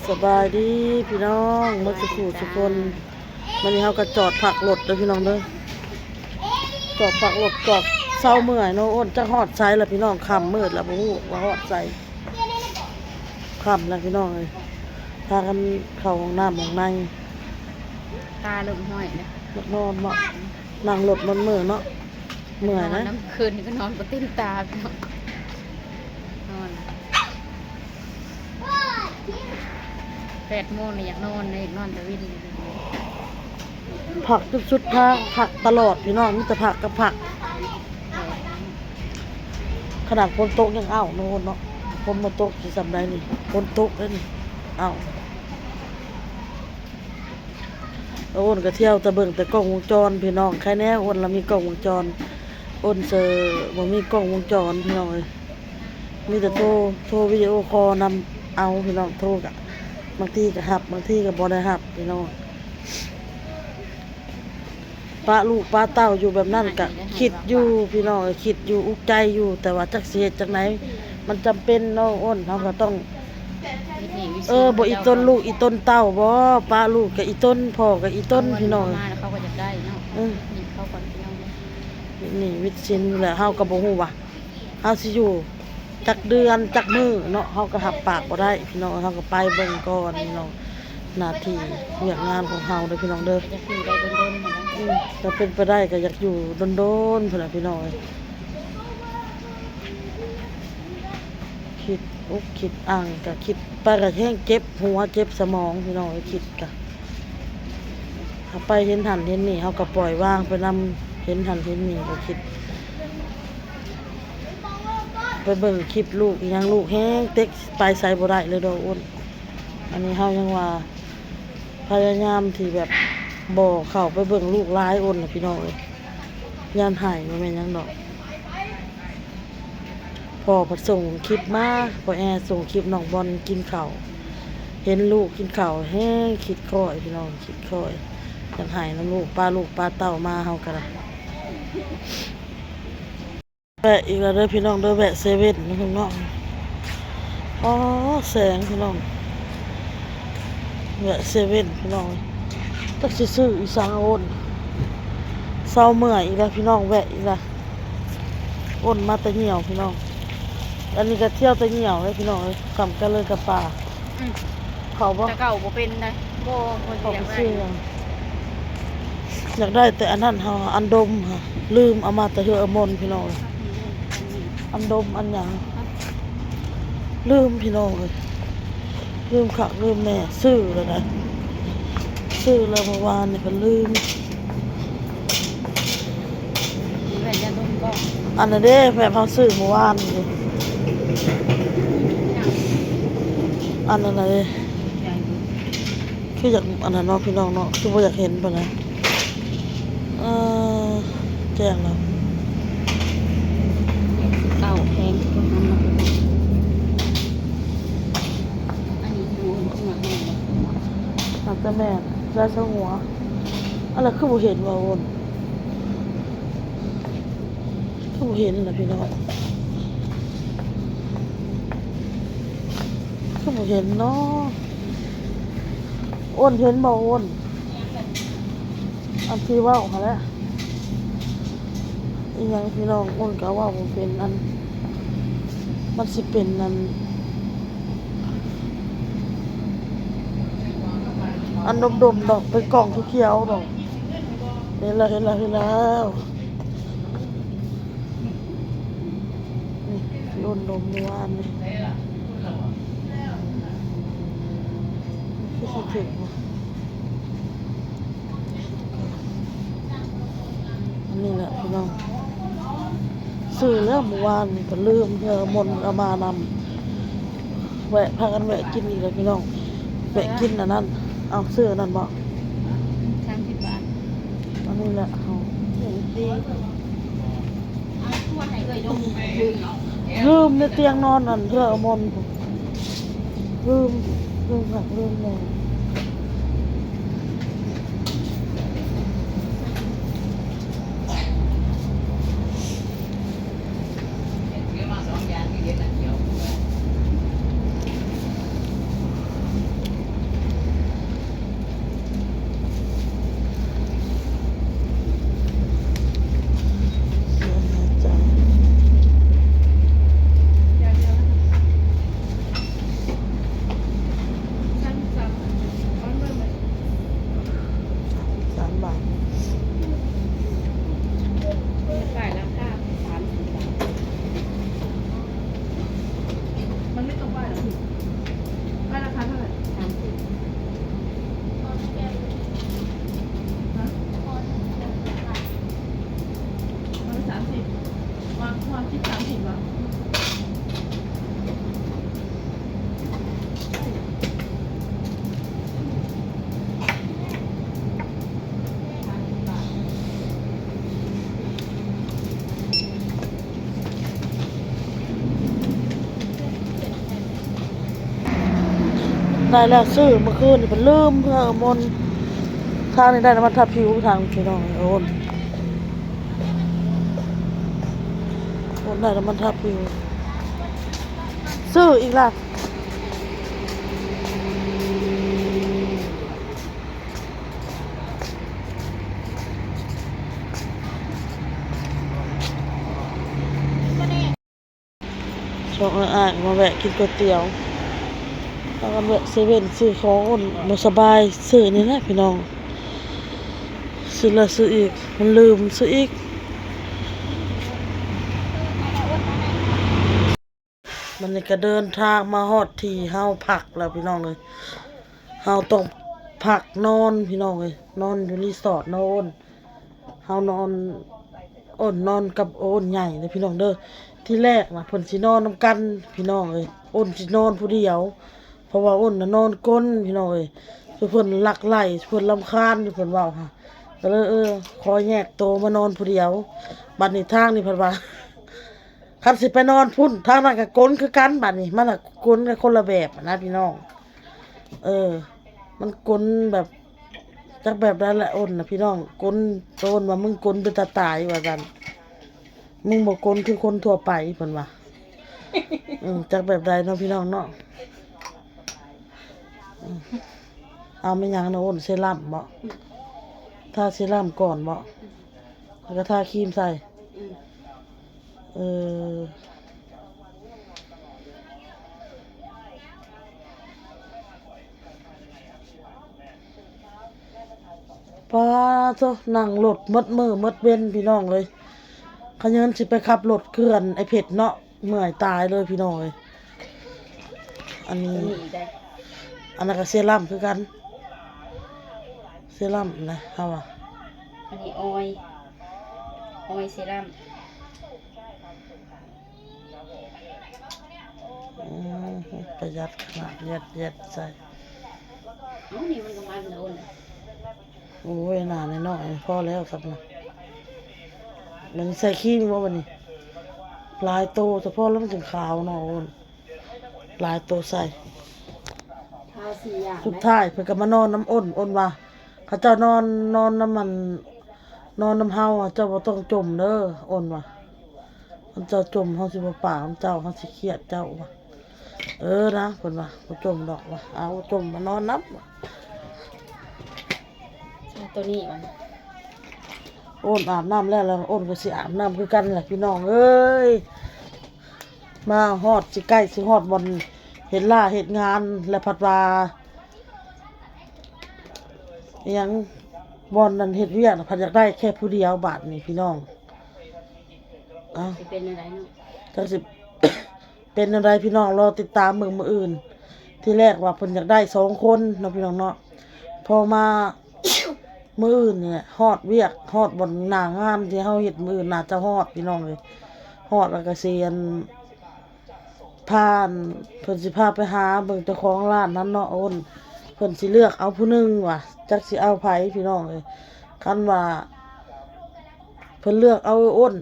ສະບາຍດີພີ່ນ້ອງໝົດສູ່ຜູ້ສູ່ຄົນ. ມື້ນີ້ເຮົາກໍຈອດພັກລົດເດີພີ່ນ້ອງເດີ ຈອດພັກລົດ ຈອດເຊົາເມື່ອຍເນາະ. ໂອ້ນ ຈັກຮອດໃສລະພີ່ນ້ອງ ຄ່ຳມືດລະ ບໍ່ຮູ້ວ່າຮອດໃສ ຄ່ຳລະພີ່ນ້ອງເອີຍ. ພາກັນເຂົ້າຫ້ອງນ້ຳຫ້ອງໃນ ຕາເລີ່ມຫ້ອຍແລ້ວ ຢາກນອນເນາະ ນັ່ງລົດໝົດມື້ເນາະ ເມື່ອຍນະ. ນອນນຳຄືນນີ້ກໍນອນບໍ່ເຕັມຕາພີ່ນ້ອງ ນອນ ແປດໂມງນີ້ຢາກນອນເດ້ ນອນແຕ່ເວັນ. ພັກຈົນສຸດທາງ ພັກຕະຫຼອດພີ່ນ້ອງ ມີແຕ່ພັກກັບພັກ. ຂະໜາດຝົນຕົກຍັງເອົ້າເນາະ ຝົນມາຕົກຊິສ່ຳໃດນີ້ ຝົນຕົກເດ້ນີ້ ເອົ້າ. ໂອ້ນກໍທ່ຽວແຕ່ເບິ່ງແຕ່ກ້ອງວົງຈອນພີ່ນ້ອງ. ໃຄແນ່ໂອ້ນລະມີກ້ອງວົງຈອນ ໂອ້ນເຊີບໍ່ມີກ້ອງວົງຈອນພີ່ນ້ອງເອີຍ. ມີແຕ່ໂທ ໂທວິດີໂອຄໍນຳເອົາພີ່ນ້ອງ. ໂທກະ ບາງທີກະຮັບ ບາງທີກະບໍ່ໄດ້ຮັບພີ່ນ້ອງ. ປະລູກປະເຕົ້າຢູ່ແບບນັ້ນກະຄິດຢູ່ພີ່ນ້ອງເອີຍ ຄິດຢູ່ ອຸກໃຈຢູ່ ແຕ່ວ່າຈັກຊິເຮັດຈັ່ງໃດ ມັນຈຳເປັນເນາະ. ໂອ້ນ ເຮົາກໍຕ້ອງ ເອີ ບໍ່ອີ່ຕົນລູກອີ່ຕົນເຕົ້າບໍ ປະລູກກະອີ່ຕົນ ພໍ່ກະອີ່ຕົນພີ່ນ້ອງ. ເຂົາກໍຢາກໄດ້ເນາະ ເອີ ນີ້ເຂົາກໍ ນີ້ວິດສິນແຫຼະ ເຮົາກໍບໍ່ຮູ້ວ່າ ເຮົາຊິຢູ່ຈັກເດືອນຈັກມື້ເນາະ ເຮົາກໍຮັບປາກບໍ່ໄດ້ພີ່ນ້ອງ. ເຮົາກໍໄປເບິ່ງກ່ອນພີ່ນ້ອງ ໜ້າທີ່ວຽກງານຂອງເຮົາເດີພີ່ນ້ອງເດີ. ຢາກຢູ່ໄດ້ດົນໆ ອືມ ຖ້າເປັນໄປໄດ້ກໍຢາກຢູ່ດົນໆພຸ້ນລະພີ່ນ້ອງເອີຍ. ຄິດອົກຄິດອັ່ງ ກໍຄິດໄປກໍແຮງເຈັບຫົວເຈັບສະໝອງພີ່ນ້ອງເອີຍ. ຄິດກະ ເຮົາໄປເຫັນຫັ້ນເຫັນນີ້ ເຮົາກໍປ່ອຍວາງໄປນຳ ເຫັນຫັ້ນເຫັນນີ້ກໍຄິດ ໄປເບິ່ງຄລິບລູກອີ່ຫຍັງ ລູກແຮງເຕັກ ໄປໃສບໍ່ໄດ້ເລີຍດອກໂອ້ນ. ອັນນີ້ເຮົາຍັງວ່າພະຍາຍາມທີ່ແບບບໍ່ເຂົ້າໄປເບິ່ງລູກຫຼາຍໂອ້ນນະພີ່ນ້ອງເອີຍ ຢ້ານໄຫ້ ບໍ່ແມ່ນຫຍັງດອກ. ພໍ່ພັດສົ່ງຄລິບມາ ພໍ່ແອສົ່ງຄລິບນ້ອງບອນກິນເຂົ້າ ເຫັນລູກກິນເຂົ້າແຮງຄິດຄ່ອຍພີ່ນ້ອງ ຄິດຄ່ອຍ ຢາກໃຫ້ນຳລູກ ປະລູກປະເຕົ້າມາເຮົາກໍໄດ້. ແວະອີກແລ້ວເດີພີ່ນ້ອງເດີ ແວະເຊເວັ່ນເນາະ. ອໍ ແສງພີ່ນ້ອງ ແວະເຊເວັ່ນພີ່ນ້ອງ ຈັກຊິຊື້ອີ່ສັງໂອ້ນ. ເຊົາເມື່ອຍອີກແລ້ວພີ່ນ້ອງ ແວະອີກແລ້ວ. ໂອ້ນມາແຕ່ຍ່ຽວພີ່ນ້ອງ ອັນນີ້ກໍທ່ຽວແຕ່ຍ່ຽວເດ້ພີ່ນ້ອງເອີຍ. ກຳກັນເລີຍກັບປາ ອືມ ເຂົ້າບໍ່? ແຕ່ເກົ່າບໍ່ເປັນໃດ ບໍ່ ບໍ່ຢາກໄດ້ ຢາກໄດ້ແຕ່ອັນນັ້ນເຮົາ ອັນດົມຫະ ລືມເອົາມາແຕ່ເຮືອນອາມົນພີ່ນ້ອງເອີຍ. ອັນດົມອັນຫຍັງ ລືມພີ່ນ້ອງເອີຍ ລືມຄັກລືມແນ່. ຊື້ແລ້ວນະ ຊື້ແລ້ວ ເມື່ອວານນີ້ກໍລືມ. ອັນນັ້ນເດ້ ແບບເຮົາຊື້ເມື່ອວານນີ້ ອັນນັ້ນນະເດ້ ຄືຢາກອັນນັ້ນເນາະພີ່ນ້ອງເນາະ ຄືບໍ່ຢາກເຫັນປານໃດ. ເອີ ແຈ້ງແລ້ວ ເກົ້າແພງ ອັນນີ້ ໜ້າຈະແມ່ນ ແລ້ວຊະຫົວ. ອັນນັ້ນຄືບໍ່ເຫັນວ່າໂອນ ຄືບໍ່ເຫັນລະພີ່ນ້ອງ ຄືບໍ່ເຫັນເນາະ. ໂອນເຫັນບໍ່ໂອນ? ອັນທີ່ເວົ້າຫັ້ນແຫຼະ ອີ່ຫຍັງພີ່ນ້ອງ ໂອນກໍເວົ້າບໍ່ເປັນ ອັນ ມັນຊິເປັນອັນ ອັນດົມໆ ດອກ ເປັນກ່ອງຂຽວໆ ດອກ. ເຫັນແລ້ວ ເຫັນແລ້ວ ເຫັນແລ້ວ. ນີ້ ທີ່ໂອນດົມເມື່ອວານນີ້ ຄືຊິຖືກບໍ່? ອັນນີ້ແຫຼະພີ່ນ້ອງ ຊື້ແລ້ວເມື່ອວານນີ້ກໍລືມ ເພື່ອມົນເອົາມານຳ. ແວະ ພາກັນແວະກິນອີກແລ້ວພີ່ນ້ອງ ແວະກິນອັນນັ້ນ. ເອົາ ຊື້ອັນນັ້ນບໍ່? ສາມສິບບາດ. ອັນນີ້ແຫຼະເຮົາ ລືມໃນຕຽງນອນອັນເທື່ອອາມົນ ລືມ ລືມຄັກລືມແນ່. ຊື້ມາສອງຢ່າງ ມີເຫັດອັນດຽວ. ໄດ້ແລ້ວ ຊື້ມື້ຄືນນີ້ເພິ່ນລືມເພື່ອມົນ. ທາງນີ້ໄດ້ນ້ຳມັນທາຜິວ ທາງພີ່ນ້ອງ ໂອນ ໂອນໄດ້ນ້ຳມັນທາຜິວ ຊື້ອີກລະ. ຊ່ວງອ້າຍໆ ມາແວະກິນກ໋ວຍຕຽວ ພາກັນແວະເຊເວັ່ນ ຊື້ຂອງ ໂອນບໍ່ສະບາຍ ຊື້ນີ້ແຫຼະພີ່ນ້ອງ ຊື້ແລ້ວຊື້ອີກ ມັນລືມຊື້ອີກ. ບັດນີ້ກະເດີນທາງມາຮອດທີ່ເຮົາພັກແລ້ວພີ່ນ້ອງເອີຍ ເຮົາຕ້ອງພັກນອນພີ່ນ້ອງເອີຍ ນອນຢູ່ຣີສອດເນາະ ໂອນ ເຮົານອນ ໂອນນອນກັບໂອນໃຫຍ່ເດີພີ່ນ້ອງເດີ. ທີແລກນະເພິ່ນຊິນອນນຳກັນພີ່ນ້ອງເອີຍ ໂອນຊິນອນຜູ້ດຽວ ເພາະວ່າໂອນນະນອນກົນພີ່ນ້ອງເອີຍ ຄືເພິ່ນລັກໄຫຼ ເພິ່ນລຳຄານຢູ່ ເພິ່ນເວົ້າຫາ ກະເລີຍ ເອີ ຂໍແຍກໂຕມານອນຜູ້ດຽວ. ບັດນີ້ທາງນີ້ເພິ່ນວ່າ ຄັນຊິໄປນອນພຸ້ນ ທາງນັ້ນກະກົນຄືກັນ ບາດນີ້ມັນກະກົນກັນຄົນລະແບບນະພີ່ນ້ອງ. ເອີ ມັນກົນແບບ ຈັກແບບໃດລະ ໂອນນະພີ່ນ້ອງ ກົນ ໂອນວ່າ ມຶງກົນເປັນຕາຕາຍວ່າຊັ້ນ ມຶງບໍ່ກົນຄືຄົນທົ່ວໄປ ເພິ່ນວ່າ. ເອີ ຈັກແບບໃດເນາະພີ່ນ້ອງເນາະ. ເອົາແມ່ນຫຍັງນະ ໂອນ ເຊຣຳບໍ? ທາເຊຣຳກ່ອນບໍ? ແລ້ວກະທາຄຣີມໃສ່. ອືມ ເອີ ປາໂທ້ ນັ່ງລົດໝົດມື້ໝົດເວັນພີ່ນ້ອງເອີຍ ຂະເຍີນຊິໄປຂັບລົດຄືອັນໄອ້ເພັດເນາະ. ເມື່ອຍຕາຍເລີຍພີ່ນ້ອງເອີຍ. ອັນນີ້ ໂຕນີ້ອີກໄດ໋ ອັນນັ້ນກະເຊຣຳຄືກັນ ເຊຣຳນະ ເຮົາວ່າ ອັນນີ້ອອຍ ອອຍເຊຣຳ. ອືມ ປະຢັດຂະໜາດ ແຢັດໆໃສ່. ເອົ້າ ນີ້ມັນກະມັນນະ ໂອນ. ໂອ້ຍ ໜ້ານ້ອຍໆ ພໍແລ້ວຄັບນະ. ມັນໃສ່ຄຣີມບໍ່ບັດນີ້? ຫຼາຍໂຕສະເພາະແລ້ວມັນຈຶ່ງຂາວເນາະ ໂອນ ຫຼາຍໂຕໃສ່. ທາສີ່ຢ່າງ ສຸດທ້າຍເພິ່ນກະມານອນນຳໂອນ. ໂອນວ່າ ເຂົາເຈົ້ານອນ ນອນນຳມັນ ນອນນຳເຮົາ ເຈົ້າບໍ່ຕ້ອງຈົ່ມເດີ ໂອນວ່າ. ຄັນເຈົ້າຈົ່ມ ເຮົາຊິບໍ່ປາກນຳເຈົ້າ ເຮົາຊິຄຽດເຈົ້າວ່າ. ເອີນະ ເພິ່ນວ່າ ບໍ່ຈົ່ມດອກວ່າ ເອົາຈົ່ມມານອນນຳ. ເອົາໂຕນີ້ມັນ ໂອນອາບນ້ຳແລ້ວ ແລ້ວໂອນກະຊິອາບນ້ຳຄືກັນແຫຼະພີ່ນ້ອງເອີຍ. ມາຮອດ ຊິໃກ້ຊິຮອດບ່ອນເຮັດລາເຮັດງານ ແລ້ວພັດວ່າ ອີຫຍັງ ບ່ອນນັ້ນເຮັດວຽກນະ ພັດຢາກໄດ້ແຄ່ຜູ້ດຽວບາດນີ້ພີ່ນ້ອງ. ເອົ້າ ຊິເປັນແນວໃດເນາະ ຈັກຊິເປັນແນວໃດພີ່ນ້ອງ ລໍຕິດຕາມເບິ່ງມື້ອື່ນ. ທີແລກວ່າເພິ່ນຢາກໄດ້ສອງຄົນເນາະພີ່ນ້ອງເນາະ ພໍມາມື້ອື່ນນີ້ແຫຼະ ຮອດວຽກ ຮອດບ່ອນໜ້າງານທີ່ເຮົາເຮັດມື້ອື່ນໜ້າຈະຮອດພີ່ນ້ອງເອີຍ. ຮອດແລ້ວກະຊິ ອັນ ພາ ເພິ່ນຊິພາໄປຫາເບິ່ງເຈົ້າຂອງຮ້ານນັ້ນເນາະ ໂອນ ເພິ່ນຊິເລືອກເອົາຜູ້ໜຶ່ງວ່າ ຈັກຊິເອົາໃຜພີ່ນ້ອງເອີຍ. ຄັນວ່າເພິ່ນເລືອກເອົາອ້າຍໂອນ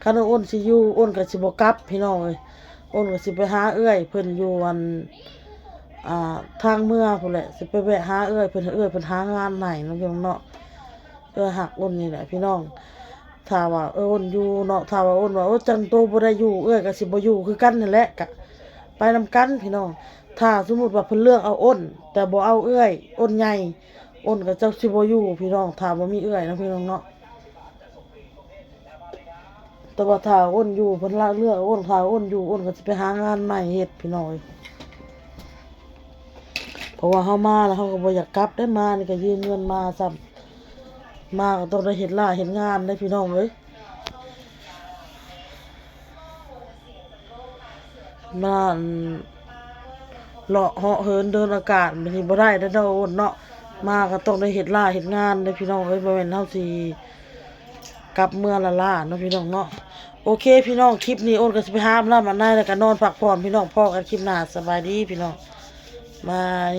ຄັນອ້າຍໂອນຊິຢູ່ ໂອນກະຊິບໍ່ກັບພີ່ນ້ອງເອີຍ. ໂອນກະຊິໄປຫາເອື້ອຍເພິ່ນຢູ່ ອັນ ອ່າ ທາງເມືອພຸ້ນແຫຼະ ຊິໄປແວະຫາເອື້ອຍເພິ່ນ ໃຫ້ເອື້ອຍເພິ່ນຫາງານໃຫ້ເນາະພີ່ນ້ອງເນາະ. ເອື້ອຍຮັກອ້ນນີ້ແຫຼະພີ່ນ້ອງ. ຖ້າວ່າເອື້ອຍອ້ນຢູ່ເນາະ ຖ້າວ່າອ້ນວ່າ ໂອ້ ຈັ່ງໂຕບໍ່ໄດ້ຢູ່ ເອື້ອຍກະຊິບໍ່ຢູ່ຄືກັນຫັ້ນແຫຼະ ກະໄປນຳກັນພີ່ນ້ອງ. ຖ້າສົມມຸດວ່າເພິ່ນເລືອກເອົາອ້ນ ແຕ່ບໍ່ເອົາເອື້ອຍ ອ້ນໃຫຍ່ ອ້ນກະຈັກຊິບໍ່ຢູ່ພີ່ນ້ອງ ຖ້າບໍ່ມີເອື້ອຍເນາະພີ່ນ້ອງເນາະ. ແຕ່ວ່າຖ້າອ້ນຢູ່ ເພິ່ນລະເລືອກອ້ນ ຖ້າອ້ນຢູ່ ອ້ນກະຊິໄປຫາງານໃໝ່ເຮັດພີ່ນ້ອງເອີຍ. ເພາະວ່າເຮົາມາແລ້ວ ເຮົາກະບໍ່ຢາກກັບເດ້ ມານີ້ກະຢືມເງິນມາຊ້ຳ ມາກະຕ້ອງໄດ້ເຮັດລາເຮັດງານເດ້ພີ່ນ້ອງເອີຍ. ມາ ອັນ ເລາະເຫາະເຫີນເດີນອາກາດແບບນີ້ບໍ່ໄດ້ເດ້ເນາະ ໂອນເນາະ. ມາກະຕ້ອງໄດ້ເຮັດລາເຮັດງານເດ້ພີ່ນ້ອງເອີຍ ບໍ່ແມ່ນເຮົາຊິກັບເມືອລ້າໆເນາະພີ່ນ້ອງເນາະ. ໂອເຄພີ່ນ້ອງ ຄລິບນີ້ໂອນກະຊິໄປຫາອາບນ້ຳອາບໃນ ແລ້ວກະນອນພັກຜ່ອນພີ່ນ້ອງ. ພໍ້ກັນຄລິບໜ້າ ສະບາຍດີພີ່ນ້ອງ ບາຍ.